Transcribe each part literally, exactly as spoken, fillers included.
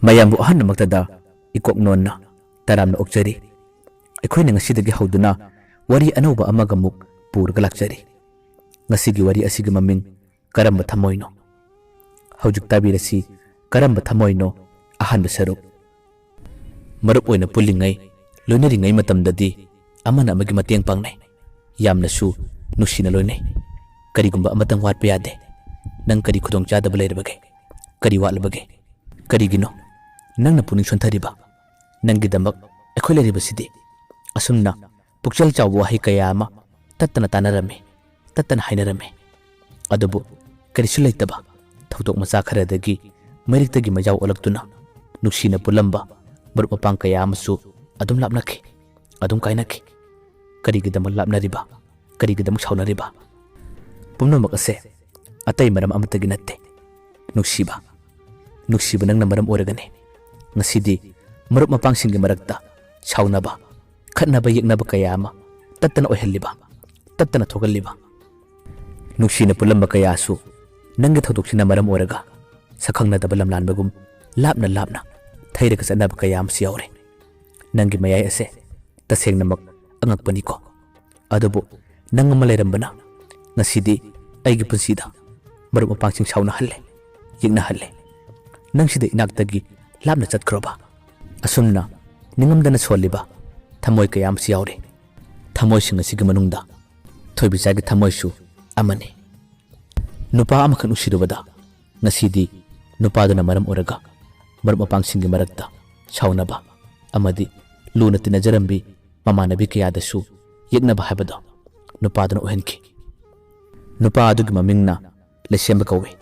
ꯃꯌꯥꯝꯕꯨ ꯑꯍꯥꯟꯕꯃꯛꯇꯗ ꯏꯀꯣꯛ ꯅꯣꯟꯅ ꯇꯔꯥꯝꯅ ꯑꯣꯛꯆꯔꯤ꯫ ꯑꯩꯈꯣꯏꯅ ꯉꯁꯤꯗꯒꯤ ꯍꯧꯗꯨꯅ ꯋꯥꯔꯤ ꯑꯅꯧꯕ ꯑꯃꯒ ꯑꯃꯨꯛ ꯄꯨꯔꯒ ꯂꯥꯛꯆꯔꯤ꯫ ꯉꯁꯤꯒꯤ ꯋꯥꯔꯤ ꯑꯁꯤꯒꯤ ꯃꯃꯤꯡ "ꯀꯔꯝꯕ ꯊꯃꯣꯏꯅꯣ?" ꯍꯧꯖꯤꯛ ꯇꯥꯕꯤꯔꯁꯤ, "ꯀꯔꯝꯕ ꯊꯃꯣꯏꯅꯣ?" ꯑꯍꯥꯟꯕ ꯁꯔꯨꯛ꯫ ꯃꯔꯨꯞ ꯑꯣꯏꯅ ꯄꯨꯜꯂꯤꯉꯩ, ꯂꯣꯏꯅꯔꯤꯉꯩ ꯃꯇꯝꯗꯗꯤ ꯑꯃꯅ ꯑꯃꯒꯤ ꯃꯇꯦꯡ ꯄꯥꯡꯅꯩ, ꯌꯥꯝꯅꯁꯨ ꯅꯨꯡꯁꯤꯅ ꯂꯣꯏꯅꯩ꯫ ꯀꯔꯤꯒꯨꯝꯕ ꯑꯃꯇꯪ ꯋꯥꯠꯄ ꯌꯥꯗꯦ꯫ ꯅꯪ ꯀꯔꯤ ꯈꯨꯗꯣꯡꯆꯥꯗꯕ ꯂꯩꯔꯕꯒꯦ? ꯀꯔꯤ ꯋꯥꯠꯂꯕꯒꯦ? ꯀꯔꯤꯒꯤꯅꯣ ꯅꯪꯅ ꯄꯨꯛꯅꯤꯡ ꯁꯣꯟꯊꯔꯤꯕ? ꯅꯪꯒꯤꯗꯃꯛ ꯑꯩꯈꯣꯏ ꯂꯩꯔꯤꯕꯁꯤꯗꯤ꯫ ꯑꯁꯨꯝꯅ ꯄꯨꯛꯆꯦꯜ ꯆꯥꯎꯕ ꯋꯥꯍꯩ ꯀꯌꯥ ꯑꯃ ꯇꯠꯇꯅ ꯇꯥꯟꯅꯔꯝꯃꯤ, ꯇꯠꯇꯅ ꯍꯥꯏꯅꯔꯝꯃꯤ꯫ ꯑꯗꯨꯕꯨ ꯀꯔꯤꯁꯨ ꯂꯩꯇꯕ ꯊꯧꯗꯣꯛ ꯃꯆꯥ ꯈꯔꯗꯒꯤ ꯃꯩꯔꯤꯛꯇꯒꯤ ꯃꯩꯖꯥꯎ ꯑꯣꯜꯂꯛꯇꯨꯅ ꯅꯨꯡꯁꯤꯅ ꯄꯨꯜꯂꯝꯕ ꯃꯔꯨꯞ ꯃꯄꯥꯡ ꯀꯌꯥ ꯑꯃꯁꯨ ꯑꯗꯨꯝ ꯂꯥꯞꯅꯈꯤ, ꯑꯗꯨꯝ ꯀꯥꯏꯅꯈꯤ꯫ ꯀꯔꯤꯒꯤꯗꯃꯛ ꯂꯥꯞꯅꯔꯤꯕ? ꯀꯔꯤꯒꯤꯗꯃꯛ ꯁꯥꯎꯅꯔꯤꯕ? ꯄꯨꯝꯅꯃꯛ ꯑꯁꯦ ꯑꯇꯩ ꯃꯔꯝ ꯑꯃꯠꯇꯒꯤ ꯅꯠꯇꯦ꯫ ꯅꯨꯡꯁꯤꯕ, ꯅꯨꯡꯁꯤꯕ ꯅꯪꯅ ꯃꯔꯝ ꯑꯣꯏꯔꯒꯅꯤ꯫ ꯉꯁꯤꯗꯤ ꯃꯔꯨꯞ ꯃꯄꯥꯡꯁꯤꯡꯒꯤ ꯃꯔꯛꯇ ꯁꯥꯎꯅꯕ, ꯈꯠꯅꯕ ꯌꯦꯛꯅꯕ ꯀꯌꯥ ꯑꯃ ꯇꯠꯇꯅ ꯑꯣꯏꯍꯜꯂꯤꯕ, ꯇꯠꯇꯅ ꯊꯣꯛꯍꯜꯂꯤꯕ꯫ ꯅꯨꯡꯁꯤꯅ ꯄꯨꯜꯂꯝꯕ ꯀꯌꯥꯁꯨ ꯅꯪꯒꯤ ꯊꯧꯗꯣꯛꯁꯤꯅ ꯃꯔꯝ ꯑꯣꯏꯔꯒ ꯁꯛꯈꯪꯅꯗꯕ ꯂꯝꯂꯥꯟꯕꯒꯨꯝ ꯂꯥꯞꯅ ꯂꯥꯞꯅ ꯊꯩꯔꯒ ꯆꯠꯅꯕ ꯀꯌꯥ ꯑꯃꯁꯨ ꯌꯥꯎꯔꯦ꯫ ꯅꯪꯒꯤ ꯃꯌꯥꯏ ꯑꯁꯦ ꯇꯁꯦꯡꯅꯃꯛ ꯑꯉꯛꯄꯅꯤꯀꯣ꯫ ꯑꯗꯨꯕꯨ ꯅꯪ ꯑꯃ ꯂꯩꯔꯝꯕꯅ ꯉꯁꯤꯗꯤ ꯑꯩꯒꯤ ꯄꯨꯟꯁꯤꯗ ꯃꯔꯨꯞ ꯃꯄꯥꯡꯁꯤꯡ ꯁꯥꯎꯅꯍꯜꯂꯦ, ꯌꯦꯛꯅꯍꯜꯂꯦ꯫ ꯅꯪꯁꯤꯗ ꯏꯅꯥꯛꯇꯒꯤ ꯂꯥꯞꯅ ꯆꯠꯈ꯭ꯔꯕ꯫ ꯑꯁꯨꯝꯅ ꯅꯤꯡꯉꯝꯗꯅ ꯁꯣꯜꯂꯤꯕ ꯊꯃꯣꯏ ꯀꯌꯥ ꯑꯃꯁꯨ ꯌꯥꯎꯔꯤ꯫ ꯊꯃꯣꯏꯁꯤꯡ ꯑꯁꯤꯒꯤ ꯃꯅꯨꯡꯗ ꯊꯣꯏꯕꯤꯆꯥꯒꯤ ꯊꯃꯣꯏꯁꯨ ꯑꯃꯅꯤ꯫ ꯅꯨꯄꯥ ꯑꯃꯈꯛ ꯅꯨꯡꯁꯤꯔꯨꯕꯗ ꯉꯁꯤꯗꯤ ꯅꯨꯄꯥꯗꯨꯅ ꯃꯔꯝ ꯑꯣꯏꯔꯒ ꯃꯔꯨꯞ ꯃꯄꯥꯡꯁꯤꯡꯒꯤ ꯃꯔꯛꯇ ꯁꯥꯎꯅꯕ ꯑꯃꯗꯤ ꯂꯨꯅ ꯇꯤꯟꯅꯖꯔꯝꯕꯤ ꯃꯃꯥꯟꯅꯕꯤ ꯀꯌꯥꯗꯁꯨ ꯌꯦꯛꯅꯕ ꯍꯥꯏꯕꯗꯣ ꯅꯨꯄꯥꯗꯨꯅ ꯑꯣꯏꯍꯟꯈꯤ꯫ ꯅꯨꯄꯥ ꯑꯗꯨꯒꯤ ꯃꯃꯤꯡꯅ ꯂꯩꯁꯦꯝꯕ ꯀꯧꯏ꯫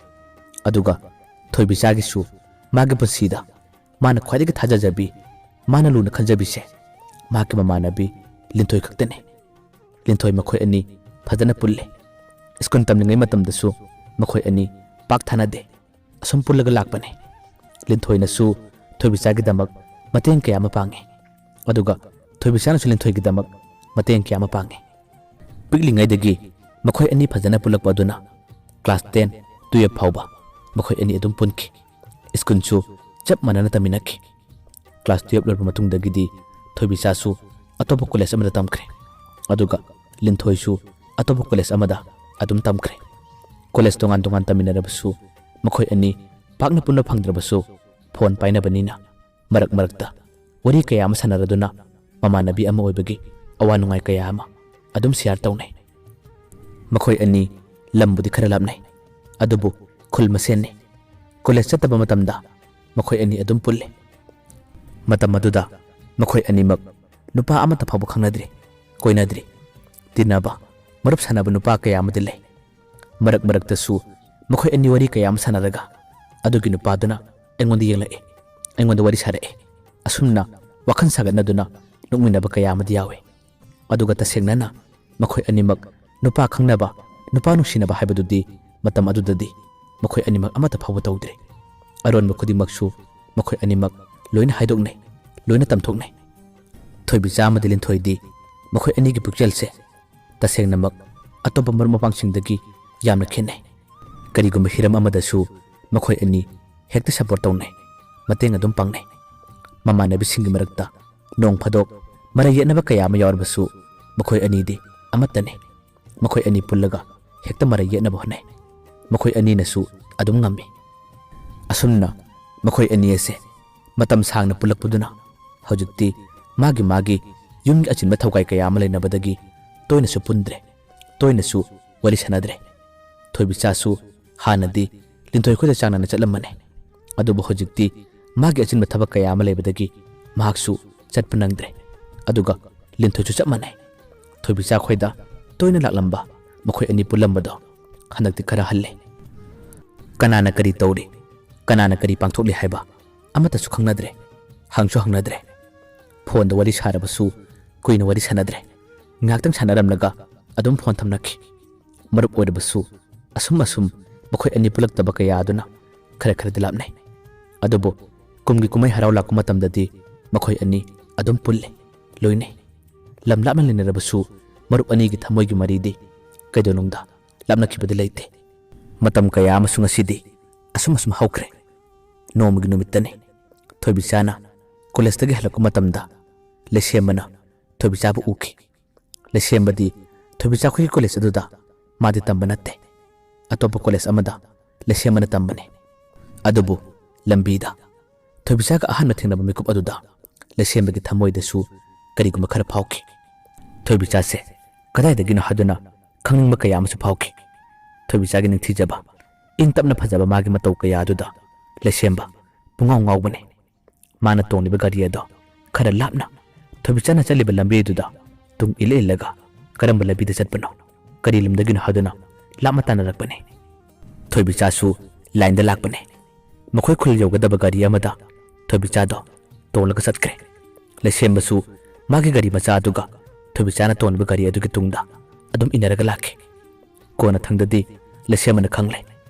ꯑꯗꯨꯒ ꯊꯣꯏꯕꯤꯆꯥꯒꯤꯁꯨ ꯃꯥꯒꯤ ꯄꯨꯟꯁꯤꯗ ꯃꯥꯅ ꯈ꯭ꯋꯥꯏꯗꯒꯤ ꯊꯥꯖꯖꯕꯤ, ꯃꯥꯅ ꯂꯨꯅ ꯈꯟꯖꯕꯤꯁꯦ ꯃꯍꯥꯛꯀꯤ ꯃꯃꯥꯟꯅꯕꯤ ꯂꯤꯟꯊꯣꯏ ꯈꯛꯇꯅꯤ꯫ ꯂꯤꯟꯊꯣꯏ ꯃꯈꯣꯏ ꯑꯅꯤ ꯐꯖꯅ ꯄꯨꯜꯂꯤ꯫ ꯁ꯭ꯀꯨꯜ ꯇꯝꯂꯤꯉꯩ ꯃꯇꯝꯗꯁꯨ ꯃꯈꯣꯏ ꯑꯅꯤ ꯄꯥꯛ ꯊꯥꯅꯗꯦ꯫ ꯑꯁꯨꯝ ꯄꯨꯜꯂꯒ ꯂꯥꯛꯄꯅꯤ꯫ ꯂꯤꯟꯊꯣꯏꯅꯁꯨ ꯊꯣꯏꯕꯤꯆꯥꯒꯤꯗꯃꯛ ꯃꯇꯦꯡ ꯀꯌꯥ ꯑꯃ ꯄꯥꯡꯉꯤ, ꯑꯗꯨꯒ ꯊꯣꯏꯕꯤꯆꯥꯅꯁꯨ ꯂꯤꯟꯊꯣꯏꯒꯤꯗꯃꯛ ꯃꯇꯦꯡ ꯀꯌꯥ ꯑꯃ ꯄꯥꯡꯉꯤ꯫ ꯄꯤꯛꯂꯤꯉꯩꯗꯒꯤ ꯃꯈꯣꯏ ꯑꯅꯤ ꯐꯖꯅ ꯄꯨꯜꯂꯛꯄ ꯑꯗꯨꯅ class ten, twelve ꯐꯥꯎꯕ ꯃꯈꯣꯏ ꯑꯅꯤ ꯑꯗꯨꯝ ꯄꯨꯟꯈꯤ꯫ ꯁ꯭ꯀꯨꯜꯁꯨ ꯆꯞ ꯃꯥꯟꯅꯅ ꯇꯝꯃꯤꯟꯅꯈꯤ꯫ ꯀ꯭ꯂꯥꯁ ꯇꯨꯌꯦꯜꯞ ꯂꯣꯏꯔꯕ ꯃꯇꯨꯡꯗꯒꯤꯗꯤ ꯊꯣꯏꯕꯤꯆꯥꯁꯨ ꯑꯇꯣꯞꯄ ꯀꯣꯂꯦꯖ ꯑꯃꯗ ꯇꯝꯈ꯭ꯔꯦ꯫ ꯑꯗꯨꯒ ꯂꯤꯟꯊꯣꯏꯁꯨ ꯑꯇꯣꯞꯄ ꯀꯣꯂꯦꯖ ꯑꯃꯗ ꯑꯗꯨꯝ ꯇꯝꯈ꯭ꯔꯦ꯫ ꯀꯣꯂꯦꯖ ꯇꯣꯉꯥꯟ ꯇꯣꯉꯥꯟ ꯇꯝꯃꯤꯟꯅꯔꯕꯁꯨ ꯃꯈꯣꯏ ꯑꯅꯤ ꯄꯥꯛꯅ ꯄꯨꯟꯕ ꯐꯪꯗ꯭ꯔꯕꯁꯨ ꯐꯣꯟ ꯄꯥꯏꯅꯕꯅꯤꯅ ꯃꯔꯛ ꯃꯔꯛꯇ ꯋꯥꯔꯤ ꯀꯌꯥ ꯑꯃ ꯁꯥꯟꯅꯔꯗꯨꯅ ꯃꯃꯥꯟꯅꯕꯤ ꯑꯃ ꯑꯣꯏꯕꯒꯤ ꯑꯋꯥ ꯅꯨꯡꯉꯥꯏ ꯀꯌꯥ ꯑꯃ ꯑꯗꯨꯝ ꯁꯤꯌꯥꯔ ꯇꯧꯅꯩ꯫ ꯃꯈꯣꯏ ꯑꯅꯤ ꯂꯝꯕꯨꯗꯤ ꯈꯔ ꯂꯥꯞꯅꯩ, ꯑꯗꯨꯕꯨ ꯈꯨꯜ ꯃꯁꯦꯟꯅꯤ꯫ ꯀꯣꯂꯦꯖ ꯆꯠꯇꯕ ꯃꯇꯝꯗ ꯃꯈꯣꯏ ꯑꯅꯤ ꯑꯗꯨꯝ ꯄꯨꯜꯂꯤ꯫ ꯃꯇꯝ ꯑꯗꯨꯗ ꯃꯈꯣꯏ ꯑꯅꯤꯃꯛ ꯅꯨꯄꯥ ꯑꯃꯠꯇ ꯐꯥꯎꯕ ꯈꯪꯅꯗ꯭ꯔꯤ, ꯀꯣꯏꯅꯗ꯭ꯔꯤ꯫ ꯇꯤꯟꯅꯕ, ꯃꯔꯨꯞ ꯁꯥꯟꯅꯕ ꯅꯨꯄꯥ ꯀꯌꯥ ꯑꯃꯗꯤ ꯂꯩ꯫ ꯃꯔꯛ ꯃꯔꯛꯇꯁꯨ ꯃꯈꯣꯏ ꯑꯅꯤ ꯋꯥꯔꯤ ꯀꯌꯥ ꯑꯃ ꯁꯥꯟꯅꯔꯒ ꯑꯗꯨꯒꯤ ꯅꯨꯄꯥꯗꯨꯅ ꯑꯩꯉꯣꯟꯗ ꯌꯦꯡꯂꯛꯏ, ꯑꯩꯉꯣꯟꯗ ꯋꯥꯔꯤ ꯁꯥꯔꯛꯏ꯫ ꯑꯁꯨꯝꯅ ꯋꯥꯈꯜ ꯁꯥꯒꯠꯅꯗꯨꯅ ꯅꯣꯛꯃꯤꯟꯅꯕ ꯀꯌꯥ ꯑꯃꯗꯤ ꯌꯥꯎꯏ꯫ ꯑꯗꯨꯒ ꯇꯁꯦꯡꯅꯅ ꯃꯈꯣꯏ ꯑꯅꯤꯃꯛ ꯅꯨꯄꯥ ꯈꯪꯅꯕ, ꯅꯨꯄꯥ ꯅꯨꯡꯁꯤꯅꯕ ꯍꯥꯏꯕꯗꯨꯗꯤ ꯃꯇꯝ ꯑꯗꯨꯗꯗꯤ ꯃꯈꯣꯏ ꯑꯅꯤꯃꯛ ꯑꯃꯠꯇ ꯐꯥꯎꯕ ꯇꯧꯗ꯭ꯔꯤ꯫ ꯑꯔꯣꯟꯕ ꯈꯨꯗꯤꯡꯃꯛꯁꯨ ꯃꯈꯣꯏ ꯑꯅꯤꯃꯛ ꯂꯣꯏꯅ ꯍꯥꯏꯗꯣꯛꯅꯩ, ꯂꯣꯏꯅ ꯇꯝꯊꯣꯛꯅꯩ꯫ ꯊꯣꯏꯕꯤꯆꯥ ꯑꯃꯗꯤ ꯂꯤꯟꯊꯣꯏꯗꯤ ꯃꯈꯣꯏ ꯑꯅꯤꯒꯤ ꯄꯨꯛꯆꯦꯜꯁꯦ ꯇꯁꯦꯡꯅꯃꯛ ꯑꯇꯣꯞꯄ ꯃꯔꯨꯞ ꯃꯄꯥꯡꯁꯤꯡꯗꯒꯤ ꯌꯥꯝꯅ ꯈꯦꯠꯅꯩ꯫ ꯀꯔꯤꯒꯨꯝꯕ ꯍꯤꯔꯝ ꯑꯃꯗꯁꯨ ꯃꯈꯣꯏ ꯑꯅꯤ ꯍꯦꯛꯇ ꯁꯄꯣꯔꯠ ꯇꯧꯅꯩ, ꯃꯇꯦꯡ ꯑꯗꯨꯝ ꯄꯥꯡꯅꯩ꯫ ꯃꯃꯥꯟꯅꯕꯤꯁꯤꯡꯒꯤ ꯃꯔꯛꯇ ꯅꯣꯡ ꯐꯥꯗꯣꯛ ꯃꯔꯩ ꯌꯦꯠꯅꯕ ꯀꯌꯥ ꯑꯃ ꯌꯥꯎꯔꯕꯁꯨ ꯃꯈꯣꯏ ꯑꯅꯤꯗꯤ ꯑꯃꯠꯇꯅꯤ꯫ ꯃꯈꯣꯏ ꯑꯅꯤ ꯄꯨꯜꯂꯒ ꯍꯦꯛꯇ ꯃꯔꯩ ꯌꯦꯠꯅꯕ ꯍꯣꯠꯅꯩ꯫ ꯃꯈꯣꯏ ꯑꯅꯤꯅꯁꯨ ꯑꯗꯨꯝ ꯉꯝꯃꯤ꯫ ꯑꯁꯨꯝꯅ ꯃꯈꯣꯏ ꯑꯅꯤ ꯑꯁꯦ ꯃꯇꯝ ꯁꯥꯡꯅ ꯄꯨꯜꯂꯛꯄꯗꯨꯅ ꯍꯧꯖꯤꯛꯇꯤ ꯃꯥꯒꯤ ꯃꯥꯒꯤ ꯌꯨꯝꯒꯤ ꯑꯆꯤꯟꯕ ꯊꯧꯒꯥꯏ ꯀꯌꯥ ꯑꯃ ꯂꯩꯅꯕꯗꯒꯤ ꯇꯣꯏꯅꯁꯨ ꯄꯨꯟꯗ꯭ꯔꯦ, ꯇꯣꯏꯅꯁꯨ ꯋꯥꯔꯤ ꯁꯥꯟꯅꯗ꯭ꯔꯦ꯫ ꯊꯣꯏꯕꯤꯆꯥꯁꯨ ꯍꯥꯟꯅꯗꯤ ꯂꯤꯟꯊꯣꯏ ꯈꯣꯏꯗ ꯆꯥꯡ ꯅꯥꯏꯅ ꯆꯠꯂꯝꯕꯅꯦ, ꯑꯗꯨꯕꯨ ꯍꯧꯖꯤꯛꯇꯤ ꯃꯥꯒꯤ ꯑꯆꯤꯟꯕ ꯊꯕꯛ ꯀꯌꯥ ꯑꯃ ꯂꯩꯕꯗꯒꯤ ꯃꯍꯥꯛꯁꯨ ꯆꯠꯄ ꯅꯪꯗ꯭ꯔꯦ꯫ ꯑꯗꯨꯒ ꯂꯤꯟꯊꯣꯏꯁꯨ ꯆꯞ ꯃꯥꯟꯅꯩ꯫ ꯊꯣꯏꯕꯤꯆꯥ ꯈꯣꯏꯗ ꯇꯣꯏꯅ ꯂꯥꯛꯂꯝꯕ ꯃꯈꯣꯏ ꯑꯅꯤ ꯄꯨꯜꯂꯝꯕꯗꯣ ꯍꯟꯗꯛꯇꯤ ꯈꯔ ꯍꯜꯂꯦ꯫ ꯀꯅꯥꯅ ꯀꯔꯤ ꯇꯧꯔꯤ, ꯀꯅꯥꯅ ꯀꯔꯤ ꯄꯥꯡꯊꯣꯛꯂꯤ ꯍꯥꯏꯕ ꯑꯃꯠꯇꯁꯨ ꯈꯪꯅꯗ꯭ꯔꯦ, ꯍꯪꯁꯨ ꯍꯪꯅꯗ꯭ꯔꯦ꯫ ꯐꯣꯟꯗ ꯋꯥꯔꯤ ꯁꯥꯔꯕꯁꯨ ꯀꯨꯏꯅ ꯋꯥꯔꯤ ꯁꯥꯟꯅꯗ꯭ꯔꯦ꯫ ꯉꯥꯏꯍꯥꯛꯇꯪ ꯁꯥꯟꯅꯔꯝꯂꯒ ꯑꯗꯨꯝ ꯐꯣꯟ ꯊꯝꯅꯈꯤ꯫ ꯃꯔꯨꯞ ꯑꯣꯏꯔꯕꯁꯨ ꯑꯁꯨꯝ ꯑꯁꯨꯝ ꯃꯈꯣꯏ ꯑꯅꯤ ꯄꯨꯜꯂꯛꯇꯕ ꯀꯌꯥ ꯑꯗꯨꯅ ꯈꯔ ꯈꯔꯗꯤ ꯂꯥꯞꯅꯩ꯫ ꯑꯗꯨꯕꯨ ꯀꯨꯝꯒꯤ ꯀꯨꯝꯍꯩ ꯍꯔꯥꯎ ꯂꯥꯛꯄ ꯃꯇꯝꯗꯗꯤ ꯃꯈꯣꯏ ꯑꯅꯤ ꯑꯗꯨꯝ ꯄꯨꯜꯂꯤ, ꯂꯣꯏꯅꯩ꯫ ꯂꯝ ꯂꯥꯞꯅ ꯂꯩꯅꯔꯕꯁꯨ ꯃꯔꯨꯞ ꯑꯅꯤꯒꯤ ꯊꯃꯣꯏꯒꯤ ꯃꯔꯤꯗꯤ ꯀꯩꯗꯧꯅꯨꯡꯗ ꯂꯥꯞꯅꯈꯤꯕꯗꯤ ꯂꯩꯇꯦ꯫ ꯃꯇꯝ ꯀꯌꯥ ꯑꯃꯁꯨ ꯉꯁꯤꯗꯤ ꯑꯁꯨꯝ ꯑꯁꯨꯝ ꯍꯧꯈ꯭ꯔꯦ꯫ ꯅꯣꯡꯃꯒꯤ ꯅꯨꯃꯤꯠꯇꯅꯤ꯫ ꯊꯣꯏꯕꯤꯆꯥꯅ ꯀꯣꯂꯦꯖꯇꯒꯤ ꯍꯜꯂꯛꯄ ꯃꯇꯝꯗ ꯂꯩꯁꯦꯝꯕꯅ ꯊꯣꯏꯕꯤꯆꯥꯕꯨ ꯎꯈꯤ꯫ ꯂꯩꯁꯦꯝꯕꯗꯤ ꯊꯣꯏꯕꯤꯆꯥ ꯈꯣꯏꯒꯤ ꯀꯣꯂꯦꯖ ꯑꯗꯨꯗ ꯃꯥꯗꯤ ꯇꯝꯕ ꯅꯠꯇꯦ꯫ ꯑꯇꯣꯞꯄ ꯀꯣꯂꯦꯖ ꯑꯃꯗ ꯂꯩꯁꯦꯝꯕꯅ ꯇꯝꯕꯅꯤ꯫ ꯑꯗꯨꯕꯨ ꯂꯝꯕꯤꯗ ꯊꯣꯏꯕꯤꯆꯥꯒ ꯑꯍꯥꯟꯕ ꯊꯦꯡꯅꯕ ꯃꯤꯀꯨꯞ ꯑꯗꯨꯗ ꯂꯩꯁꯦꯝꯕꯒꯤ ꯊꯃꯣꯏꯗꯁꯨ ꯀꯔꯤꯒꯨꯝꯕ ꯈꯔ ꯐꯥꯎꯈꯤ꯫ ꯊꯣꯏꯕꯤꯆꯥꯁꯦ ꯀꯗꯥꯏꯗꯒꯤꯅꯣ ꯍꯥꯏꯗꯨꯅ ꯈꯪꯅꯤꯡꯕ ꯀꯌꯥ ꯑꯃꯁꯨ ꯐꯥꯎꯈꯤ꯫ ꯊꯣꯏꯕꯤꯆꯥꯒꯤ ꯅꯤꯡꯊꯤꯖꯕ, ꯏꯪ ꯇꯞꯅ ꯐꯖꯕ ꯃꯥꯒꯤ ꯃꯇꯧ ꯀꯌꯥ ꯑꯗꯨꯗ ꯂꯩꯁꯦꯝꯕ ꯄꯨꯡꯉꯥꯎ ꯉꯥꯎꯕꯅꯤ꯫ ꯃꯥꯅ ꯇꯣꯡꯂꯤꯕ ꯒꯥꯔꯤ ꯑꯗꯣ ꯈꯔ ꯂꯥꯞꯅ ꯊꯣꯏꯕꯤꯆꯥꯅ ꯆꯠꯂꯤꯕ ꯂꯝꯕꯤ ꯑꯗꯨꯗ ꯇꯨꯡ ꯏꯜꯂ ꯏꯜꯂꯒ ꯀꯔꯝꯕ ꯂꯝꯕꯤꯗ ꯆꯠꯄꯅꯣ, ꯀꯔꯤ ꯂꯝꯗꯒꯤꯅꯣ ꯍꯥꯏꯗꯨꯅ ꯂꯥꯞꯅ ꯇꯥꯟꯅꯔꯛꯄꯅꯤ꯫ ꯊꯣꯏꯕꯤꯆꯥꯁꯨ ꯂꯥꯏꯟꯗ ꯂꯥꯛꯄꯅꯤ꯫ ꯃꯈꯣꯏ ꯈꯨꯜ ꯌꯧꯒꯗꯕ ꯒꯥꯔꯤ ꯑꯃꯗ ꯊꯣꯏꯕꯤꯆꯥꯗꯣ ꯇꯣꯡꯂꯒ ꯆꯠꯈ꯭ꯔꯦ꯫ ꯂꯩꯁꯦꯝꯕꯁꯨ ꯃꯥꯒꯤ ꯒꯥꯔꯤ ꯃꯆꯥ ꯑꯗꯨꯒ ꯊꯣꯏꯕꯤꯆꯥꯅ ꯇꯣꯡꯂꯤꯕ ꯒꯥꯔꯤ ꯑꯗꯨꯒꯤ ꯇꯨꯡꯗ ꯑꯗꯨꯝ ꯏꯟꯅꯔꯒ ꯂꯥꯛꯈꯤ꯫ ꯀꯣꯟꯅ ꯊꯪꯗꯗꯤ ꯂꯩꯁꯦꯝꯕꯅ ꯈꯪꯂꯦ꯫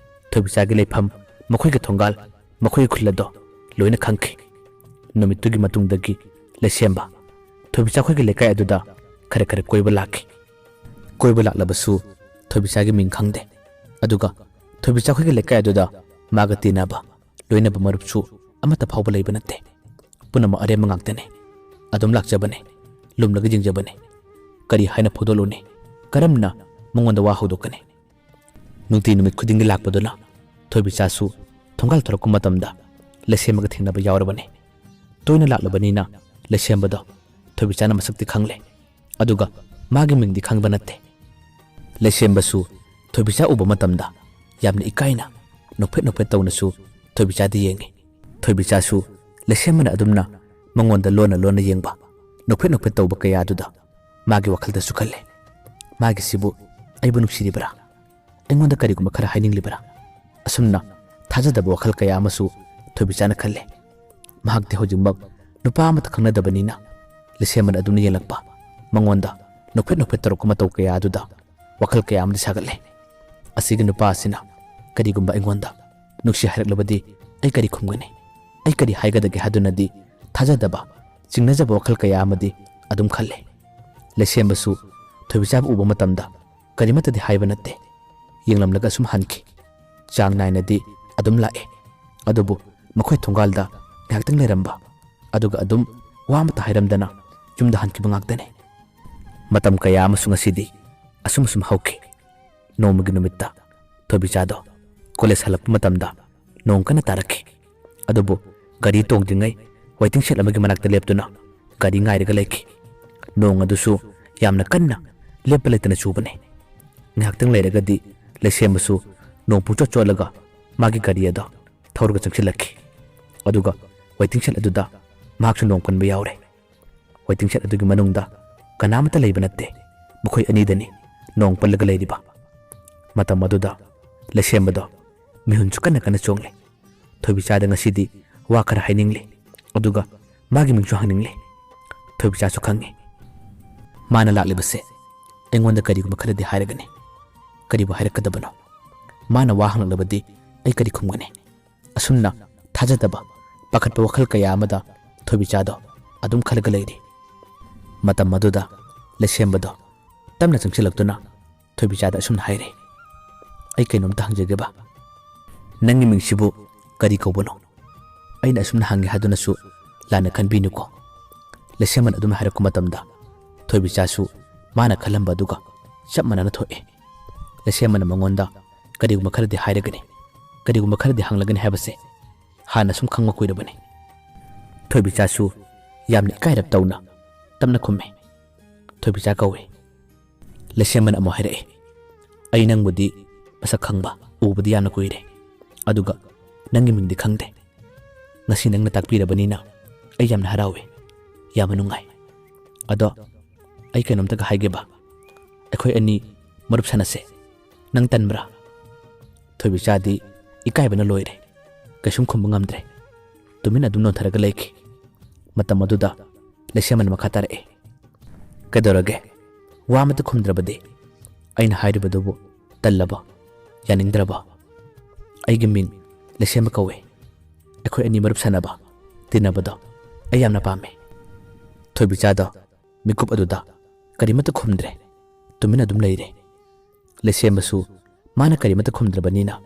ꯊꯣꯏꯕꯤꯆꯥꯒꯤ ꯂꯩꯐꯝ, ꯃꯈꯣꯏꯒꯤ ꯊꯣꯡꯒꯥꯜ, ꯃꯈꯣꯏꯒꯤ ꯈꯨꯜ ꯑꯗꯣ ꯂꯣꯏꯅ ꯈꯪꯈꯤ꯫ ꯅꯨꯃꯤꯠꯇꯨꯒꯤ ꯃꯇꯨꯡꯗꯒꯤ ꯂꯩꯁꯦꯝꯕ ꯊꯣꯏꯕꯤꯆꯥ ꯈꯣꯏꯒꯤ ꯂꯩꯀꯥꯏ ꯑꯗꯨꯗ ꯈꯔ ꯈꯔ ꯀꯣꯏꯕ ꯂꯥꯛꯈꯤ꯫ ꯀꯣꯏꯕ ꯂꯥꯛꯂꯕꯁꯨ ꯊꯣꯏꯕꯤꯆꯥꯒꯤ ꯃꯤꯡ ꯈꯪꯗꯦ꯫ ꯑꯗꯨꯒ ꯊꯣꯏꯕꯤꯆꯥ ꯈꯣꯏꯒꯤ ꯂꯩꯀꯥꯏ ꯑꯗꯨꯗ ꯃꯥꯒ ꯇꯤꯟꯅꯕ, ꯂꯣꯏꯅꯕ ꯃꯔꯨꯞꯁꯨ ꯑꯃꯠꯇ ꯐꯥꯎꯕ ꯂꯩꯕ ꯅꯠꯇꯦ꯫ ꯄꯨꯝꯅꯃꯛ ꯑꯔꯦꯝꯕ ꯉꯥꯛꯇꯅꯤ꯫ ꯑꯗꯨꯝ ꯂꯥꯛꯆꯕꯅꯤ, ꯂꯨꯝꯂꯒ ꯌꯦꯡꯖꯕꯅꯤ꯫ ꯀꯔꯤ ꯍꯥꯏꯅ ꯐꯣꯡꯗꯣꯛꯂꯨꯅꯤ? ꯀꯔꯝꯅ ꯃꯉꯣꯟꯗ ꯋꯥ ꯍꯧꯗꯣꯛꯀꯅꯤ? ꯅꯨꯡꯇꯤ ꯅꯨꯃꯤꯠ ꯈꯨꯗꯤꯡꯒꯤ ꯂꯥꯛꯄꯗꯨꯅ ꯊꯣꯏꯕꯤꯆꯥꯁꯨ ꯊꯣꯡꯒꯥꯜ ꯊꯣꯔꯛꯄ ꯃꯇꯝꯗ ꯂꯩꯁꯦꯝꯕꯒ ꯊꯦꯡꯅꯕ ꯌꯥꯎꯔꯕꯅꯤ꯫ ꯇꯣꯏꯅ ꯂꯥꯛꯂꯕꯅꯤꯅ ꯂꯩꯁꯦꯝꯕꯗꯣ ꯊꯣꯏꯕꯤꯆꯥꯅ ꯃꯁꯛꯇꯤ ꯈꯪꯂꯦ, ꯑꯗꯨꯒ ꯃꯥꯒꯤ ꯃꯤꯡꯗꯤ ꯈꯪꯕ ꯅꯠꯇꯦ꯫ ꯂꯩꯁꯦꯝꯕꯁꯨ ꯊꯣꯏꯕꯤꯆꯥ ꯎꯕ ꯃꯇꯝꯗ ꯌꯥꯝꯅ ꯏꯀꯥꯏꯅ ꯅꯣꯛꯐꯦꯠ ꯅꯣꯛꯐꯦꯠ ꯇꯧꯅꯁꯨ ꯊꯣꯏꯕꯤꯆꯥꯗ ꯌꯦꯡꯉꯤ꯫ ꯊꯣꯏꯕꯤꯆꯥꯁꯨ ꯂꯩꯁꯦꯝꯕꯅ ꯑꯗꯨꯝꯅ ꯃꯉꯣꯟꯗ ꯂꯣꯟꯅ ꯂꯣꯟꯅ ꯌꯦꯡꯕ, ꯅꯣꯛꯐꯦꯠ ꯅꯣꯛꯐꯦꯠ ꯇꯧꯕ ꯀꯌꯥꯗꯨꯗ ꯃꯥꯒꯤ ꯋꯥꯈꯜꯗꯁꯨ ꯈꯜꯂꯦ, "ꯃꯥꯒꯤꯁꯤꯕꯨ ꯑꯩꯕꯨ ꯅꯨꯡꯁꯤꯔꯤꯕ꯭ꯔꯥ? ꯑꯩꯉꯣꯟꯗ ꯀꯔꯤꯒꯨꯝꯕ ꯈꯔ ꯍꯥꯏꯅꯤꯡꯂꯤꯕ꯭ꯔꯥ?" ꯑꯁꯨꯝꯅ ꯊꯥꯖꯗꯕ ꯋꯥꯈꯜ ꯀꯌꯥ ꯑꯃꯁꯨ ꯊꯣꯏꯕꯤꯆꯥꯅ ꯈꯜꯂꯦ꯫ ꯃꯍꯥꯛꯇꯤ ꯍꯧꯖꯤꯛꯃꯛ ꯅꯨꯄꯥ ꯑꯃꯠꯇ ꯈꯪꯅꯗꯕꯅꯤꯅ ꯂꯩꯁꯦꯝꯕꯅ ꯑꯗꯨꯝꯅ ꯌꯦꯡꯂꯛꯄ, ꯃꯉꯣꯟꯗ ꯅꯣꯛꯐꯦꯠ ꯅꯣꯛꯐꯦꯠ ꯇꯧꯔꯛꯄ ꯃꯇꯧ ꯀꯌꯥ ꯑꯗꯨꯗ ꯋꯥꯈꯜ ꯀꯌꯥ ꯑꯃꯗꯤ ꯁꯥꯒꯠꯂꯦ꯫ ꯑꯁꯤꯒꯤ ꯅꯨꯄꯥ ꯑꯁꯤꯅ ꯀꯔꯤꯒꯨꯝꯕ ꯑꯩꯉꯣꯟꯗ ꯅꯨꯡꯁꯤ ꯍꯥꯏꯔꯛꯂꯕꯗꯤ ꯑꯩ ꯀꯔꯤ ꯈꯨꯝꯒꯅꯤ? ꯑꯩ ꯀꯔꯤ ꯍꯥꯏꯒꯗꯒꯦ ꯍꯥꯏꯗꯨꯅꯗꯤ ꯊꯥꯖꯗꯕ, ꯆꯤꯡꯅꯖꯕ ꯋꯥꯈꯜ ꯀꯌꯥ ꯑꯃꯗꯤ ꯑꯗꯨꯝ ꯈꯜꯂꯦ꯫ ꯂꯩꯁꯦꯝꯕꯁꯨ ꯊꯣꯏꯕꯤꯆꯥꯕꯨ ꯎꯕ ꯃꯇꯝꯗ ꯀꯔꯤꯃꯠꯇꯗꯤ ꯍꯥꯏꯕ ꯅꯠꯇꯦ꯫ ꯌꯦꯡꯂꯝꯂꯒ ꯑꯁꯨꯝ ꯍꯟꯈꯤ꯫ ꯆꯥꯡ ꯅꯥꯏꯅꯗꯤ ꯑꯗꯨꯝ ꯂꯥꯛꯑꯦ꯫ ꯑꯗꯨꯕꯨ ꯃꯈꯣꯏ ꯊꯣꯡꯒꯥꯜꯗ ꯉꯥꯏꯍꯥꯛꯇꯪ ꯂꯩꯔꯝꯕ, ꯑꯗꯨꯒ ꯑꯗꯨꯝ ꯋꯥ ꯑꯃꯠꯇ ꯍꯥꯏꯔꯝꯗꯅ ꯌꯨꯝꯗ ꯍꯟꯈꯤꯕ ꯉꯥꯛꯇꯅꯤ꯫ ꯃꯇꯝ ꯀꯌꯥ ꯑꯃꯁꯨ ꯉꯁꯤꯗꯤ ꯑꯁꯨꯝ ꯑꯁꯨꯝ ꯍꯧꯈꯤ꯫ ꯅꯣꯡꯃꯒꯤ ꯅꯨꯃꯤꯠꯇ ꯊꯣꯏꯕꯤꯆꯥꯗꯣ ꯀꯣꯂꯦꯖ ꯍꯜꯂꯛꯄ ꯃꯇꯝꯗ ꯅꯣꯡ ꯀꯟꯅ ꯇꯥꯔꯛꯈꯤ꯫ ꯑꯗꯨꯕꯨ ꯒꯥꯔꯤ ꯇꯣꯡꯗ꯭ꯔꯤꯉꯩ ꯋꯦꯇꯤꯡ ꯁꯦꯗ ꯑꯃꯒꯤ ꯃꯅꯥꯛꯇ ꯂꯦꯞꯇꯨꯅ ꯒꯥꯔꯤ ꯉꯥꯏꯔꯒ ꯂꯩꯈꯤ꯫ ꯅꯣꯡ ꯑꯗꯨꯁꯨ ꯌꯥꯝꯅ ꯀꯟꯅ ꯂꯦꯞꯄ ꯂꯩꯇꯅ ꯆꯨꯕꯅꯤ꯫ ꯉꯥꯏꯍꯥꯛꯇꯪ ꯂꯩꯔꯒꯗꯤ ꯂꯩꯁꯦꯝꯕꯁꯨ ꯅꯣꯡ ꯄꯨꯡꯆꯣꯠ ꯆꯣꯠꯂꯒ ꯃꯥꯒꯤ ꯒꯥꯔꯤ ꯑꯗꯣ ꯊꯧꯔꯒ ꯆꯪꯁꯤꯜꯂꯛꯈꯤ꯫ ꯑꯗꯨꯒ ꯋꯦꯇꯤꯡ ꯁꯦꯗ ꯑꯗꯨꯗ ꯃꯍꯥꯛꯁꯨ ꯅꯣꯡ ꯄꯟꯕ ꯌꯥꯎꯔꯦ꯫ ꯋꯦꯇꯤꯡ ꯁꯦꯗ ꯑꯗꯨꯒꯤ ꯃꯅꯨꯡꯗ ꯀꯅꯥꯃꯠꯇ ꯂꯩꯕ ꯅꯠꯇꯦ꯫ ꯃꯈꯣꯏ ꯑꯅꯤꯗꯅꯤ ꯅꯣꯡ ꯄꯜꯂꯒ ꯂꯩꯔꯤꯕ꯫ ꯃꯇꯝ ꯑꯗꯨꯗ ꯂꯩꯁꯦꯝꯕꯗꯣ ꯃꯤꯍꯨꯟꯁꯨ ꯀꯟꯅ ꯀꯟꯅ ꯆꯣꯡꯂꯤ꯫ ꯊꯣꯏꯕꯤꯆꯥꯗ ꯉꯁꯤꯗꯤ ꯋꯥ ꯈꯔ ꯍꯥꯏꯅꯤꯡꯂꯤ, ꯑꯗꯨꯒ ꯃꯥꯒꯤ ꯃꯤꯡꯁꯨ ꯍꯪꯅꯤꯡꯂꯤ꯫ ꯊꯣꯏꯕꯤꯆꯥꯁꯨ ꯈꯪꯉꯤ, ꯃꯥꯅ ꯂꯥꯛꯂꯤꯕꯁꯦ ꯑꯩꯉꯣꯟꯗ ꯀꯔꯤꯒꯨꯝꯕ ꯈꯔꯗꯤ ꯍꯥꯏꯔꯒꯅꯤ꯫ ꯀꯔꯤꯕꯨ ꯍꯥꯏꯔꯛꯀꯗꯕꯅꯣ? ꯃꯥꯅ ꯋꯥ ꯍꯪꯂꯛꯂꯕꯗꯤ ꯑꯩ ꯀꯔꯤ ꯈꯨꯝꯒꯅꯤ? ꯑꯁꯨꯝꯅ ꯊꯥꯖꯗꯕ, ꯄꯥꯈꯠꯄ ꯋꯥꯈꯜ ꯀꯌꯥ ꯑꯃꯗ ꯊꯣꯏꯕꯤꯆꯥꯗꯣ ꯑꯗꯨꯝ ꯈꯜꯂꯒ ꯂꯩꯔꯤ꯫ ꯃꯇꯝ ꯑꯗꯨꯗ ꯂꯩꯁꯦꯝꯕꯗꯣ ꯇꯞꯅ ꯆꯪꯁꯤꯜꯂꯛꯇꯨꯅ ꯊꯣꯏꯕꯤꯆꯥꯗ ꯑꯁꯨꯝꯅ ꯍꯥꯏꯔꯦ, "ꯑꯩ ꯀꯩꯅꯣꯝꯇ ꯍꯪꯖꯒꯦꯕ꯫ ꯅꯪꯒꯤ ꯃꯤꯡꯁꯤꯕꯨ ꯀꯔꯤ ꯀꯧꯕꯅꯣ?" ꯑꯩꯅ ꯑꯁꯨꯝꯅ ꯍꯪꯒꯦ ꯍꯥꯏꯗꯨꯅꯁꯨ ꯂꯥꯟꯅ ꯈꯟꯕꯤꯅꯨꯀꯣ꯫ ꯂꯩꯁꯦꯝꯕꯅ ꯑꯗꯨꯝ ꯍꯥꯏꯔꯛꯄ ꯃꯇꯝꯗ ꯊꯣꯏꯕꯤꯆꯥꯁꯨ ꯃꯥꯅ ꯈꯜꯂꯝꯕ ꯑꯗꯨꯒ ꯆꯞ ꯃꯥꯟꯅꯅ ꯊꯣꯛꯑꯦ꯫ ꯂꯩꯁꯦꯝꯕꯅ ꯃꯉꯣꯟꯗ ꯀꯔꯤꯒꯨꯝꯕ ꯈꯔꯗꯤ ꯍꯥꯏꯔꯒꯅꯤ, ꯀꯔꯤꯒꯨꯝꯕ ꯈꯔꯗꯤ ꯍꯪꯂꯒꯅꯤ ꯍꯥꯏꯕꯁꯦ ꯍꯥꯟꯅ ꯁꯨꯝ ꯈꯪꯕ ꯀꯨꯏꯔꯕꯅꯤ꯫ ꯊꯣꯏꯕꯤꯆꯥꯁꯨ ꯌꯥꯝꯅ ꯏꯀꯥꯏꯔꯞ ꯇꯧꯅ ꯇꯞꯅ ꯈꯨꯝꯃꯤ꯫ "ꯊꯣꯏꯕꯤꯆꯥ ꯀꯧꯏ꯫" ꯂꯩꯁꯦꯝꯕꯅ ꯑꯃꯨꯛ ꯍꯥꯏꯔꯛꯏ, "ꯑꯩ ꯅꯪꯕꯨꯗꯤ ꯃꯁꯛ ꯈꯪꯕ, ꯎꯕꯗꯤ ꯌꯥꯝꯅ ꯀꯨꯏꯔꯦ, ꯑꯗꯨꯒ ꯅꯪꯒꯤ ꯃꯤꯡꯗꯤ ꯈꯪꯗꯦ꯫ ꯉꯁꯤ ꯅꯪꯅ ꯇꯥꯛꯄꯤꯔꯕꯅꯤꯅ ꯑꯩ ꯌꯥꯝꯅ ꯍꯔꯥꯎꯏ, ꯌꯥꯝꯅ ꯅꯨꯡꯉꯥꯏ꯫ ꯑꯗꯣ ꯑꯩ ꯀꯩꯅꯣꯝꯇꯒ ꯍꯥꯏꯒꯦꯕ, ꯑꯩꯈꯣꯏ ꯑꯅꯤ ꯃꯔꯨꯞ ꯁꯥꯟꯅꯁꯦ, ꯅꯪ ꯇꯟꯕ꯭ꯔꯥ?" ꯊꯣꯏꯕꯤꯆꯥꯗꯤ ꯏꯀꯥꯏꯕꯅ ꯂꯣꯏꯔꯦ, ꯀꯩꯁꯨꯝ ꯈꯨꯝꯕ ꯉꯝꯗ꯭ꯔꯦ꯫ ꯇꯨꯃꯤꯟ ꯑꯗꯨꯝ ꯅꯣꯟꯊꯔꯒ ꯂꯩꯈꯤ꯫ ꯃꯇꯝ ꯑꯗꯨꯗ ꯂꯩꯁꯦꯝꯕꯅ ꯃꯈꯥ ꯇꯥꯔꯛꯏ, "ꯀꯩꯗꯧꯔꯒꯦ? ꯋꯥ ꯑꯃꯠꯇ ꯈꯨꯝꯗ꯭ꯔꯕꯗꯤ? ꯑꯩꯅ ꯍꯥꯏꯔꯤꯕꯗꯨꯕꯨ ꯇꯜꯂꯕꯣ? ꯌꯥꯅꯤꯡꯗ꯭ꯔꯕꯣ? ꯑꯩꯒꯤ ꯃꯤꯡ ꯂꯩꯁꯦꯝꯕ ꯀꯧꯏ꯫ ꯑꯩꯈꯣꯏ ꯑꯅꯤ ꯃꯔꯨꯞ ꯁꯥꯟꯅꯕ, ꯇꯤꯟꯅꯕꯗꯣ ꯑꯩ ꯌꯥꯝꯅ ꯄꯥꯝꯃꯤ꯫" ꯊꯣꯏꯕꯤꯆꯥꯗꯣ ꯃꯤꯀꯨꯞ ꯑꯗꯨꯗ ꯀꯔꯤꯃꯠꯇ ꯈꯨꯝꯗ꯭ꯔꯦ, ꯇꯨꯃꯤꯟ ꯑꯗꯨꯝ ꯂꯩꯔꯦ꯫ ꯂꯩꯁꯦꯝꯕꯁꯨ ꯃꯥꯅ ꯀꯔꯤꯃꯠꯇ ꯈꯨꯝꯗ꯭ꯔꯕꯅꯤꯅ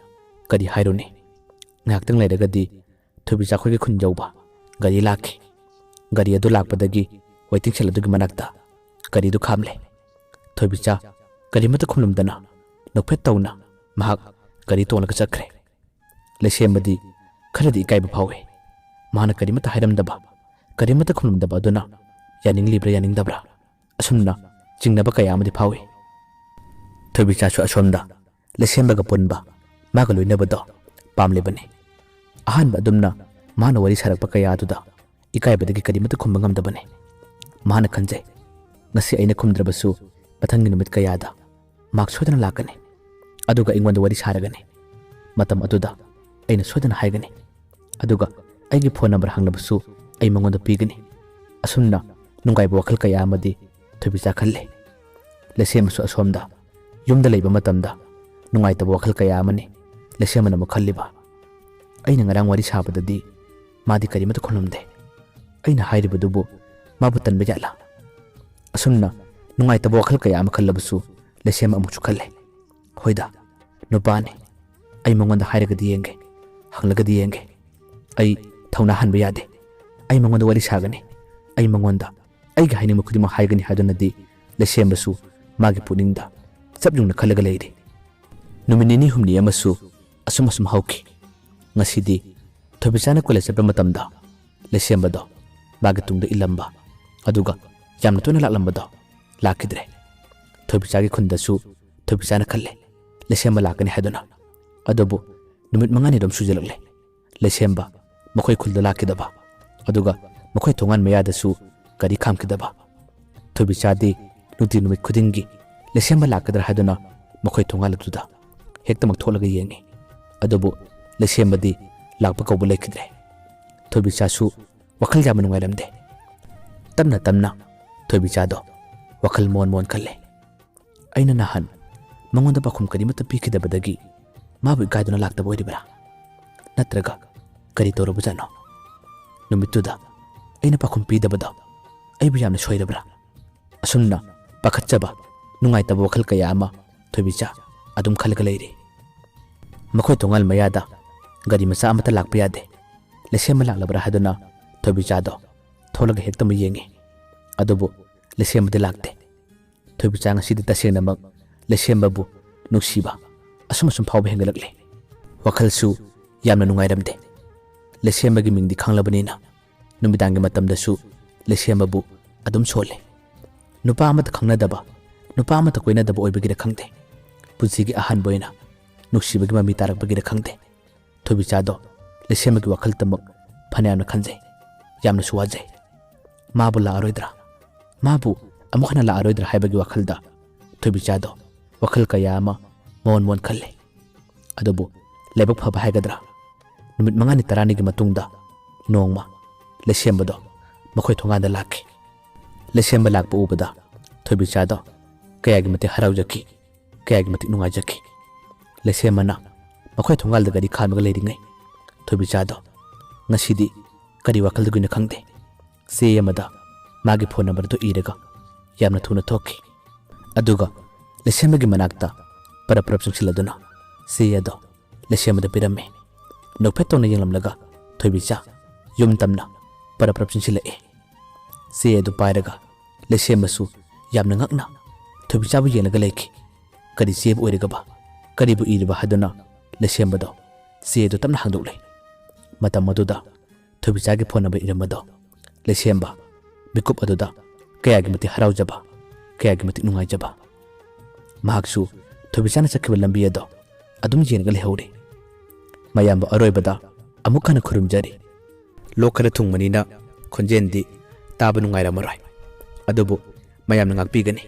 ꯀꯔꯤ ꯍꯥꯏꯔꯨꯅꯤ? ꯉꯥꯏꯍꯥꯛꯇꯪ ꯂꯩꯔꯒꯗꯤ ꯊꯣꯏꯕꯤꯆꯥ ꯈꯣꯏꯒꯤ ꯈꯨꯟ ꯌꯧꯕ ꯒꯥꯔꯤ ꯂꯥꯛꯈꯤ꯫ ꯒꯥꯔꯤ ꯑꯗꯨ ꯂꯥꯛꯄꯗꯒꯤ waiting shed ꯑꯗꯨꯒꯤ ꯃꯅꯥꯛꯇ ꯒꯥꯔꯤꯗꯨ ꯈꯥꯝꯂꯦ꯫ ꯊꯣꯏꯕꯤꯆꯥ ꯀꯔꯤꯃꯠꯇ ꯈꯨꯝꯂꯝꯗꯅ ꯅꯣꯛꯐꯦꯠ ꯇꯧꯅ ꯃꯍꯥꯛ ꯒꯥꯔꯤ ꯇꯣꯡꯂꯒ ꯆꯠꯈ꯭ꯔꯦ꯫ ꯂꯩꯁꯦꯝꯕꯗꯤ ꯈꯔꯗꯤ ꯏꯀꯥꯏꯕ ꯐꯥꯎꯏ꯫ ꯃꯍꯥꯛꯅ ꯀꯔꯤꯃꯠꯇ ꯍꯥꯏꯔꯝꯗꯕ, ꯀꯔꯤꯃꯠꯇ ꯈꯨꯝꯂꯝꯗꯕ ꯑꯗꯨꯅ ꯌꯥꯅꯤꯡꯂꯤꯕ꯭ꯔꯥ ꯌꯥꯅꯤꯡꯗꯕ꯭ꯔꯥ, ꯑꯁꯨꯝꯅ ꯆꯤꯡꯅꯕ ꯀꯌꯥ ꯑꯃꯗꯤ ꯐꯥꯎꯏ꯫ ꯊꯣꯏꯕꯤꯆꯥꯁꯨ ꯑꯁꯣꯝꯗ ꯂꯩꯁꯦꯝꯕꯒ ꯄꯨꯟꯕ, ꯃꯥꯒ ꯂꯣꯏꯅꯕꯗꯣ ꯄꯥꯝꯂꯤꯕꯅꯤ꯫ ꯑꯍꯥꯟꯕ ꯑꯗꯨꯝꯅ ꯃꯥꯅ ꯋꯥꯔꯤ ꯁꯥꯔꯛꯄ ꯀꯌꯥ ꯑꯗꯨꯗ ꯏꯀꯥꯏꯕꯗꯒꯤ ꯀꯔꯤꯃꯠꯇ ꯈꯨꯝꯕ ꯉꯝꯗꯕꯅꯤ꯫ ꯃꯍꯥꯛꯅ ꯈꯟꯖꯩ, "ꯉꯁꯤ ꯑꯩꯅ ꯈꯨꯝꯗ꯭ꯔꯕꯁꯨ ꯃꯊꯪꯒꯤ ꯅꯨꯃꯤꯠ ꯀꯌꯥꯗ ꯃꯍꯥꯛ ꯁꯣꯏꯗꯅ ꯂꯥꯛꯀꯅꯤ꯫ ꯑꯗꯨꯒ ꯑꯩꯉꯣꯟꯗ ꯋꯥꯔꯤ ꯁꯥꯔꯒꯅꯤ꯫ ꯃꯇꯝ ꯑꯗꯨꯗ ꯑꯩꯅ ꯁꯣꯏꯗꯅ ꯍꯥꯏꯒꯅꯤ꯫ ꯑꯗꯨꯒ ꯑꯩꯒꯤ phone number ꯍꯪꯂꯕꯁꯨ ꯑꯩ ꯃꯉꯣꯟꯗ ꯄꯤꯒꯅꯤ꯫" ꯑꯁꯨꯝꯅ ꯅꯨꯡꯉꯥꯏꯕ ꯋꯥꯈꯜ ꯀꯌꯥ ꯑꯃꯗꯤ ꯊꯣꯏꯕꯤꯆꯥ ꯈꯜꯂꯤ꯫ ꯂꯩꯁꯦꯝꯕꯁꯨ ꯑꯁꯣꯝꯗ ꯌꯨꯝꯗ ꯂꯩꯕ ꯃꯇꯝꯗ ꯅꯨꯡꯉꯥꯏꯇꯕ ꯋꯥꯈꯜ ꯀꯌꯥ ꯑꯃꯅꯤ ꯂꯩꯁꯦꯝꯕꯅ ꯑꯃꯨꯛ ꯈꯜꯂꯤꯕ꯫ "ꯑꯩꯅ ꯉꯔꯥꯡ ꯋꯥꯔꯤ ꯁꯥꯕꯗꯗꯤ ꯃꯥꯗꯤ ꯀꯔꯤꯃꯠꯇ ꯈꯨꯝꯂꯝꯗꯦ꯫ ꯑꯩꯅ ꯍꯥꯏꯔꯤꯕꯗꯨꯕꯨ ꯃꯥꯕꯨ ꯇꯟꯕ ꯖꯥꯠꯂꯥ?" ꯑꯁꯨꯝꯅ ꯅꯨꯡꯉꯥꯏꯇꯕ ꯋꯥꯈꯜ ꯀꯌꯥ ꯑꯃ ꯈꯜꯂꯕꯁꯨ ꯂꯩꯁꯦꯝꯕ ꯑꯃꯨꯛꯁꯨ ꯈꯜꯂꯦ꯫ "ꯍꯣꯏꯗ, ꯅꯨꯄꯥꯅꯤ꯫ ꯑꯩ ꯃꯉꯣꯟꯗ ꯍꯥꯏꯔꯒꯗꯤ ꯌꯦꯡꯒꯦ, ꯍꯪꯂꯒꯗꯤ ꯌꯦꯡꯒꯦ꯫ ꯑꯩ ꯊꯧꯅꯥ ꯍꯟꯕ ꯌꯥꯗꯦ꯫ ꯑꯩ ꯃꯉꯣꯟꯗ ꯋꯥꯔꯤ ꯁꯥꯒꯅꯤ꯫ ꯑꯩ ꯃꯉꯣꯟꯗ ꯑꯩꯒꯤ ꯍꯥꯏꯅꯤꯡꯕ ꯈꯨꯗꯤꯡꯃꯛ ꯍꯥꯏꯒꯅꯤ" ꯍꯥꯏꯗꯨꯅꯗꯤ ꯂꯩꯁꯦꯝꯕꯁꯨ ꯃꯥꯒꯤ ꯄꯨꯛꯅꯤꯡꯗ ꯆꯞ ꯌꯨꯡꯅ ꯈꯜꯂꯒ ꯂꯩꯔꯤ꯫ ꯅꯨꯃꯤꯠ ꯅꯤꯅꯤ ꯍꯨꯝꯅꯤ ꯑꯃꯁꯨ ꯑꯁꯨꯝ ꯑꯁꯨꯝ ꯍꯧꯈꯤ꯫ ꯉꯁꯤꯗꯤ ꯊꯣꯏꯕꯤꯆꯥꯅ college ꯆꯠꯄ ꯃꯇꯝꯗ ꯂꯩꯁꯦꯝꯕꯗꯣ ꯃꯥꯒꯤ ꯇꯨꯡꯗ ꯏꯜꯂꯝꯕ, ꯑꯗꯨꯒ ꯌꯥꯝꯅ ꯇꯣꯏꯅ ꯂꯥꯛꯂꯝꯕꯗꯣ ꯂꯥꯛꯈꯤꯗ꯭ꯔꯦ꯫ ꯊꯣꯏꯕꯤꯆꯥꯒꯤ ꯈꯨꯟꯗꯁꯨ ꯊꯣꯏꯕꯤꯆꯥꯅ ꯈꯜꯂꯦ, ꯂꯩꯁꯦꯝꯕ ꯂꯥꯛꯀꯅꯤ ꯍꯥꯏꯗꯨꯅ꯫ ꯑꯗꯨꯕꯨ ꯅꯨꯃꯤꯠ ꯃꯉꯥꯅꯤ ꯑꯗꯨꯝ ꯁꯨꯖꯜꯂꯛꯂꯦ꯫ ꯂꯩꯁꯦꯝꯕ ꯃꯈꯣꯏ ꯈꯨꯜꯗ ꯂꯥꯛꯈꯤꯗꯕ, ꯑꯗꯨꯒ ꯃꯈꯣꯏ ꯊꯣꯡꯒꯥꯟ ꯃꯌꯥꯗꯁꯨ ꯒꯥꯔꯤ ꯈꯥꯝꯈꯤꯗꯕ꯫ ꯊꯣꯏꯕꯤꯆꯥꯗꯤ ꯅꯨꯡꯇꯤ ꯅꯨꯃꯤꯠ ꯈꯨꯗꯤꯡꯒꯤ ꯂꯩꯁꯦꯝꯕ ꯂꯥꯛꯀꯗ꯭ꯔꯥ ꯍꯥꯏꯗꯨꯅ ꯃꯈꯣꯏ ꯊꯣꯡꯒꯥꯟ ꯑꯗꯨꯗ ꯍꯦꯛꯇꯃꯛ ꯊꯣꯛꯂꯒ ꯌꯦꯡꯉꯤ꯫ ꯑꯗꯨꯕꯨ ꯂꯩꯁꯦꯝꯕꯗꯤ ꯂꯥꯛꯄ ꯀꯧꯕ ꯂꯩꯈꯤꯗ꯭ꯔꯦ꯫ ꯊꯣꯏꯕꯤꯆꯥꯁꯨ ꯋꯥꯈꯜ ꯌꯥꯝꯅ ꯅꯨꯡꯉꯥꯏꯔꯝꯗꯦ꯫ ꯇꯞꯅ ꯇꯞꯅ ꯊꯣꯏꯕꯤꯆꯥꯗꯣ ꯋꯥꯈꯜ ꯃꯣꯟ ꯃꯣꯟ ꯈꯜꯂꯦ꯫ "ꯑꯩꯅ ꯅꯍꯥꯟ ꯃꯉꯣꯟꯗ ꯄꯥꯎꯈꯨꯝ ꯀꯔꯤꯃꯠꯇ ꯄꯤꯈꯤꯗꯕꯗꯒꯤ ꯃꯥꯕꯨ ꯏꯀꯥꯏꯗꯨꯅ ꯂꯥꯛꯇꯕ ꯑꯣꯏꯔꯤꯕ꯭ꯔꯥ? ꯅꯠꯇ꯭ꯔꯒ ꯀꯔꯤ ꯇꯧꯔꯕꯖꯥꯠꯅꯣ? ꯅꯨꯃꯤꯠꯇꯨꯗ ꯑꯩꯅ ꯄꯥꯎꯈꯨꯝ ꯄꯤꯗꯕꯗꯣ ꯑꯩꯕꯨ ꯌꯥꯝꯅ ꯁꯣꯏꯔꯕ꯭ꯔꯥ?" ꯑꯁꯨꯝꯅ ꯄꯥꯈꯠꯆꯕ, ꯅꯨꯡꯉꯥꯏꯇꯕ ꯋꯥꯈꯜ ꯀꯌꯥ ꯑꯃ ꯊꯣꯏꯕꯤꯆꯥ ꯑꯗꯨꯝ ꯈꯜꯂꯒ ꯂꯩꯔꯤ꯫ ꯃꯈꯣꯏ ꯊꯣꯡꯒꯥꯜ ꯃꯌꯥꯗ ꯒꯥꯔꯤ ꯃꯆꯥ ꯑꯃꯠꯇ ꯂꯥꯛꯄ ꯌꯥꯗꯦ꯫ ꯂꯩꯁꯦꯝꯕ ꯂꯥꯛꯂꯕ꯭ꯔꯥ ꯍꯥꯏꯗꯨꯅ ꯊꯣꯏꯕꯤꯆꯥꯗꯣ ꯊꯣꯛꯂꯒ ꯍꯦꯛꯇꯃꯛ ꯌꯦꯡꯉꯤ꯫ ꯑꯗꯨꯕꯨ ꯂꯩꯁꯦꯝꯕꯗꯤ ꯂꯥꯛꯇꯦ꯫ ꯊꯣꯏꯕꯤꯆꯥ ꯉꯁꯤꯗꯤ ꯇꯁꯦꯡꯅꯃꯛ ꯂꯩꯁꯦꯝꯕꯕꯨ ꯅꯨꯡꯁꯤꯕ ꯑꯁꯨꯝ ꯑꯁꯨꯝ ꯐꯥꯎꯕ ꯍꯦꯟꯒꯠꯂꯛꯂꯦ꯫ ꯋꯥꯈꯜꯁꯨ ꯌꯥꯝꯅ ꯅꯨꯡꯉꯥꯏꯔꯝꯗꯦ꯫ ꯂꯩꯁꯦꯝꯕꯒꯤ ꯃꯤꯡꯗꯤ ꯈꯪꯂꯕꯅꯤꯅ ꯅꯨꯃꯤꯗꯥꯡꯒꯤ ꯃꯇꯝꯗꯁꯨ ꯂꯩꯁꯦꯝꯕꯕꯨ ꯑꯗꯨꯝ ꯁꯣꯜꯂꯦ꯫ ꯅꯨꯄꯥ ꯑꯃꯠꯇ ꯈꯪꯅꯗꯕ, ꯅꯨꯄꯥ ꯑꯃꯠꯇ ꯀꯣꯏꯅꯗꯕ ꯑꯣꯏꯕꯒꯤꯔ ꯈꯪꯗꯦ, ꯄꯨꯟꯁꯤꯒꯤ ꯑꯍꯥꯟꯕ ꯑꯣꯏꯅ ꯅꯨꯡꯁꯤꯕꯒꯤ ꯃꯃꯤ ꯇꯥꯔꯛꯄꯒꯤꯔ ꯈꯪꯗꯦ, ꯊꯣꯏꯕꯤꯆꯥꯗꯣ ꯂꯩꯁꯦꯝꯕꯒꯤ ꯋꯥꯈꯜꯗꯃꯛ ꯐꯅꯌꯥꯝꯅ ꯈꯟꯖꯩ꯫ ꯌꯥꯝꯅꯁꯨ ꯋꯥꯖꯩ꯫ ꯃꯥꯕꯨ ꯂꯥꯛꯑꯔꯣꯏꯗ꯭ꯔꯥ? ꯃꯥꯕꯨ ꯑꯃꯨꯛ ꯍꯟꯅ ꯂꯥꯛꯑꯔꯣꯏꯗ꯭ꯔꯥ ꯍꯥꯏꯕꯒꯤ ꯋꯥꯈꯜꯗ ꯊꯣꯏꯕꯤꯆꯥꯗꯣ ꯋꯥꯈꯜ ꯀꯌꯥ ꯑꯃ ꯃꯑꯣꯟ ꯃꯑꯣꯟ ꯈꯜꯂꯤ꯫ ꯑꯗꯨꯕꯨ ꯂꯥꯏꯕꯛ ꯐꯕ ꯍꯥꯏꯒꯗ꯭ꯔꯥ, ꯅꯨꯃꯤꯠ ꯃꯉꯥꯅꯤ ꯇꯔꯥꯅꯤꯒꯤ ꯃꯇꯨꯡꯗ ꯅꯣꯡꯃ ꯂꯩꯁꯦꯝꯕꯗꯣ ꯃꯈꯣꯏ ꯊꯣꯡꯒꯥꯟꯗ ꯂꯥꯛꯈꯤ꯫ ꯂꯩꯁꯦꯝꯕ ꯂꯥꯛꯄ ꯎꯕꯗ ꯊꯣꯏꯕꯤꯆꯥꯗꯣ ꯀꯌꯥꯒꯤ ꯃꯇꯤꯛ ꯍꯔꯥꯎꯖꯈꯤ, ꯀꯌꯥꯒꯤ ꯃꯇꯤꯛ ꯅꯨꯡꯉꯥꯏꯖꯈꯤ꯫ ꯂꯩꯁꯦꯝꯕꯅ ꯃꯈꯣꯏ ꯊꯣꯡꯒꯥꯜꯗ ꯒꯥꯔꯤ ꯈꯥꯝꯃꯒ ꯂꯩꯔꯤꯉꯩ ꯊꯣꯏꯕꯤꯆꯥꯗꯣ ꯉꯁꯤꯗꯤ ꯀꯔꯤ ꯋꯥꯈꯜꯗꯒꯤꯅꯣ ꯈꯪꯗꯦ, ꯆꯦ ꯑꯃꯗ ꯃꯥꯒꯤ ꯐꯣꯟ ꯅꯝꯕꯔꯗꯨ ꯏꯔꯒ ꯌꯥꯝꯅ ꯊꯨꯅ ꯊꯣꯛꯈꯤ꯫ ꯑꯗꯨꯒ ꯂꯩꯁꯦꯝꯕꯒꯤ ꯃꯅꯥꯛꯇ ꯄꯔꯞ ꯄꯔꯞ ꯆꯪꯁꯤꯜꯂꯗꯨꯅ ꯆꯦ ꯑꯗꯣ ꯂꯩꯁꯦꯝꯕꯗ ꯄꯤꯔꯝꯃꯤ꯫ ꯅꯣꯛꯐꯦꯠ ꯇꯧꯅ ꯌꯦꯡꯂꯝꯂꯒ ꯊꯣꯏꯕꯤꯆꯥ ꯌꯨꯝ ꯇꯝꯅ ꯄꯔꯞ ꯄꯔꯞ ꯆꯪꯁꯤꯜꯂꯛꯏ꯫ ꯆꯦ ꯑꯗꯨ ꯄꯥꯏꯔꯒ ꯂꯩꯁꯦꯝꯕꯁꯨ ꯌꯥꯝꯅ ꯉꯛꯅ ꯊꯣꯏꯕꯤꯆꯥꯕꯨ ꯌꯦꯡꯂꯒ ꯂꯩꯈꯤ꯫ ꯀꯔꯤ ꯆꯦꯕꯨ ꯑꯣꯏꯔꯤꯒꯕ? ꯀꯔꯤꯕꯨ ꯏꯔꯤꯕ ꯍꯥꯏꯗꯨꯅ ꯂꯩꯁꯦꯝꯕꯗꯣ ꯆꯦ ꯑꯗꯨ ꯇꯞꯅ ꯍꯥꯡꯗꯣꯛꯂꯦ꯫ ꯃꯇꯝ ꯑꯗꯨꯗ ꯊꯣꯏꯕꯤꯆꯥꯒꯤ ꯐꯣꯟ ꯅꯝꯕꯔ ꯏꯔꯝꯕꯗꯣ ꯂꯩꯁꯦꯝꯕ ꯃꯤꯀꯨꯞ ꯑꯗꯨꯗ ꯀꯌꯥꯒꯤ ꯃꯇꯤꯛ ꯍꯔꯥꯎꯖꯕ, ꯀꯌꯥꯒꯤ ꯃꯇꯤꯛ ꯅꯨꯡꯉꯥꯏꯖꯕ꯫ ꯃꯍꯥꯛꯁꯨ ꯊꯣꯏꯕꯤꯆꯥꯅ ꯆꯠꯈꯤꯕ ꯂꯝꯕꯤ ꯑꯗꯣ ꯑꯗꯨꯝ ꯌꯦꯡꯂꯒ ꯂꯩꯍꯧꯔꯤ꯫ ꯃꯌꯥꯝꯕꯨ ꯑꯔꯣꯏꯕꯗ ꯑꯃꯨꯛ ꯍꯟꯅ ꯈꯨꯔꯨꯝꯖꯔꯤ꯫ ꯂꯣꯛ ꯈꯔ ꯊꯨꯡꯕꯅꯤꯅ ꯈꯣꯟꯖꯦꯜꯗꯤ ꯇꯥꯕ ꯅꯨꯡꯉꯥꯏꯔꯝꯃꯔꯣꯏ, ꯑꯗꯨꯕꯨ ꯃꯌꯥꯝꯅ ꯉꯥꯛꯄꯤꯒꯅꯤ꯫